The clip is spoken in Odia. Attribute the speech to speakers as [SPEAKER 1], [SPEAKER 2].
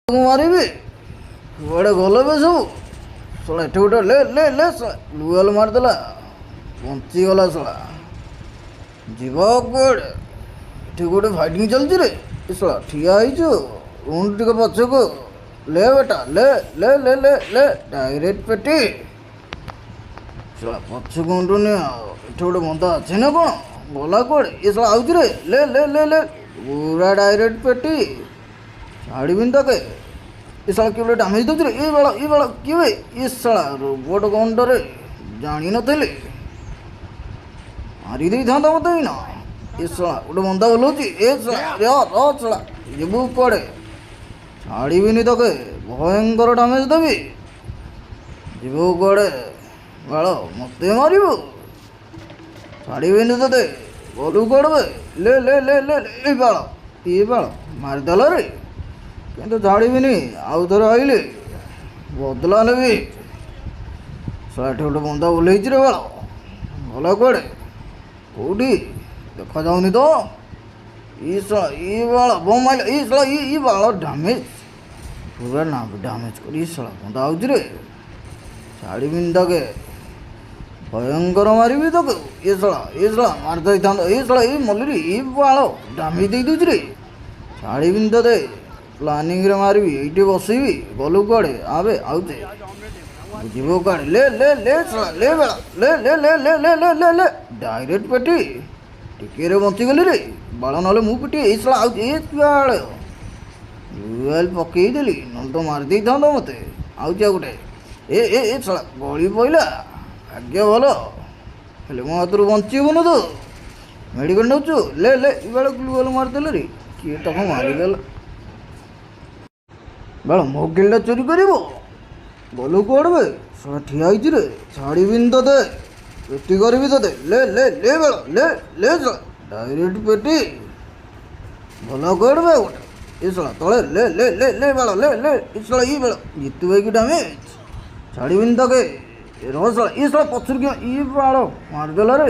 [SPEAKER 1] ମାରିବି। କୁଆଡ଼େ ଗଲେ ବେ ସବୁ? ଶଳା, ଏଠି ଗୋଟେ। ଲେ ଲେ ଲେ, ଶଳା ଗ୍ଲୁୱାଲ୍ ମାରିଦେଲା, ବଞ୍ଚିଗଲା। ଶଳା ଯିବ କୁଆଡ଼େ? ଏଠି ଗୋଟେ ଫାଇଟିଂ ଚାଲିଛି ରେ। ଏ ଶଳା ଠିଆ ହେଇଛୁ, ରୁଣ୍ଡ ଟିକେ ପଛକୁ। ଲେ ବେଟା, ଲେ ଲେ ଲେ ଲେ ଲେ, ଡାଇରେକ୍ଟ ପେଟି। ଶଳା ପଛକୁ ଉଣ୍ଡୁନି। ଆଉ ଏଠି ଗୋଟେ ବନ୍ଦା ଅଛି ନା କ'ଣ? ଗଲା କୁଆଡ଼େ? ଏ ଶଳା ଆଉଛି ରେ। ଲେ ଲେ ଲେ ଲେ, ପୁରା ଡାଇରେକ୍ଟ ପେଟି, ଛାଡ଼ିବିନି ତକେ। ଏ ଶଳା କିଏ ଗୋଟେ ଡାମେଜ୍ ଦେଉଛି ରେ। ଏ ବେଳ, ଏ ବେଳ କିଏ ବେ? ଏ ଶଳା ରୋବୋଟ ଗଣ୍ଡରେ, ଜାଣିନଥିଲି, ମାରି ଦେଇଥାନ୍ତା ମୋତେ ଏଇନା। ଏ ଶଳା ଗୋଟେ ବନ୍ଦା ଓହ୍ଲଉଛି। ଏ ଶଳା ର ର, ଶଳା ଯିବୁ କୁଆଡ଼େ? ଛାଡ଼ିବିନି ତକେ, ଭୟଙ୍କର ଡାମେଜ୍ ଦେବି। ଯିବୁ କୁଆଡ଼େ ବାଳ? ମୋତେ ମାରିବୁ? ଛାଡ଼ିବିନି ତତେ। ଗଲୁ କୁଆଡ଼େ ବେ? ଲେ ଲେ ଲେ ଲେ, ଏ ବାଳ, ଏ ବାଳ ମାରିଦେଲା ରେ। କିନ୍ତୁ ଛାଡ଼ିବିନି, ଆଉ ଥରେ ଆଇଲେ ବଦଲା ନେବି। ଶଳା ଏଠି ଗୋଟେ ବନ୍ଦା ଓହ୍ଲେଇଛି ରେ। ବାଳ ଗଲା କୁଆଡ଼େ? କୋଉଠି ଦେଖାଯାଉନି ତ। ଇ ଶଳା, ଇ ବାଳ ବମ୍ ମାଇଲା। ଇ ଶଳା, ଇ ଇ ବାଳ ଡାମେଜ୍ ପୁରା ନା ଡାମେଜ୍ କରି। ଇ ଶଳା ବନ୍ଦା ଆଉଛି ରେ, ଛାଡ଼ିବିନି ତାକେ, ଭୟଙ୍କର ମାରିବି ତାକୁ। ଏ ଶଳା, ଏ ଶଳା ମାରି ଦେଇଥାନ୍ତା। ଏ ଶଳା, ଏ ମଲିରେ, ଏ ବାଳ ଡାମେଜ୍ ଦେଇ ଦେଉଛି ରେ। ଛାଡ଼ିବିନି ତତେ, ପ୍ଲାନିଂରେ ମାରିବି, ଏଇଠି ବସିବି। ଗଲୁ କୁଆଡ଼େ? ଆବେ ଆଉଛେ, ଯିବୁ କୁଆଡ଼େ? ଲେ ଲେ ଲେ, ଶଳା ଲେ ବେଳା, ଲେ ଲେ ଲେ ଲେ ଲେ ଲେ ଲେ ଲେ, ଡାଇରେକ୍ଟ ପେଟି। ଟିକେରେ ବଞ୍ଚିଗଲି ରେ ବାଳ, ନହେଲେ ମୁଁ ପିଟି। ଏଇ ଶଳା ଆଉଛି। ଏ ବାଳ ଗ୍ଲୁୱାଲ୍ ପକେଇଦେଲି, ନହେଲେ ତ ମାରି ଦେଇଥାନ୍ତା ମୋତେ। ଆଉଛି ଆଉ ଗୋଟେ। ଏ ଏ ଏ, ଶଳା ଗଳି ପଇଲା। ଭାଗ୍ୟ ଭଲ ହେଲେ ମୋ ହାତରୁ ବଞ୍ଚିବୁନୁ ତୁ। ମେଡ଼ିକାଲ ନେଉଛୁ। ଲେ ଲେ, ବେଳ ଗ୍ଲୁୱାଲ୍ ମାରିଦେଲେ ରେ। କିଏ ତାକୁ ମାରିଦେଲା? ବେଳ ମୋ କିଲ୍ଟା ଚୋରି କରିବ? ଗଲୁ କୁଆଡ଼େ ବେ? ଶଳା ଠିଆ ହେଇଛି ରେ, ଛାଡ଼ିବିନି ତତେ, ପେଟି କରିବି ତତେ। ଲେ ଲେ ଲେ ବେଳ, ଲେ ଲେ, ଶଳା ଡାଇରେକ୍ଟ ପେଟି। ଭଲ କୁଆଡ଼େ ବେ ଗୋଟେ? ଏ ଶଳା ତଳେ। ଲେ ଲେ ଲେ ଲେ ବେଳ, ଲେ ଲେ। ଏ ଶଳା, ଇ ବେଳ ଜିତୁ ଭାଇକି ଡାମେଜ୍। ଛାଡ଼ିବିନି ତକେ, ର ଶଳା। ଏ ଶଳା ପଛରୁ କିଏ? ଇ ବାଳ ମାରିଦେଲା ରେ।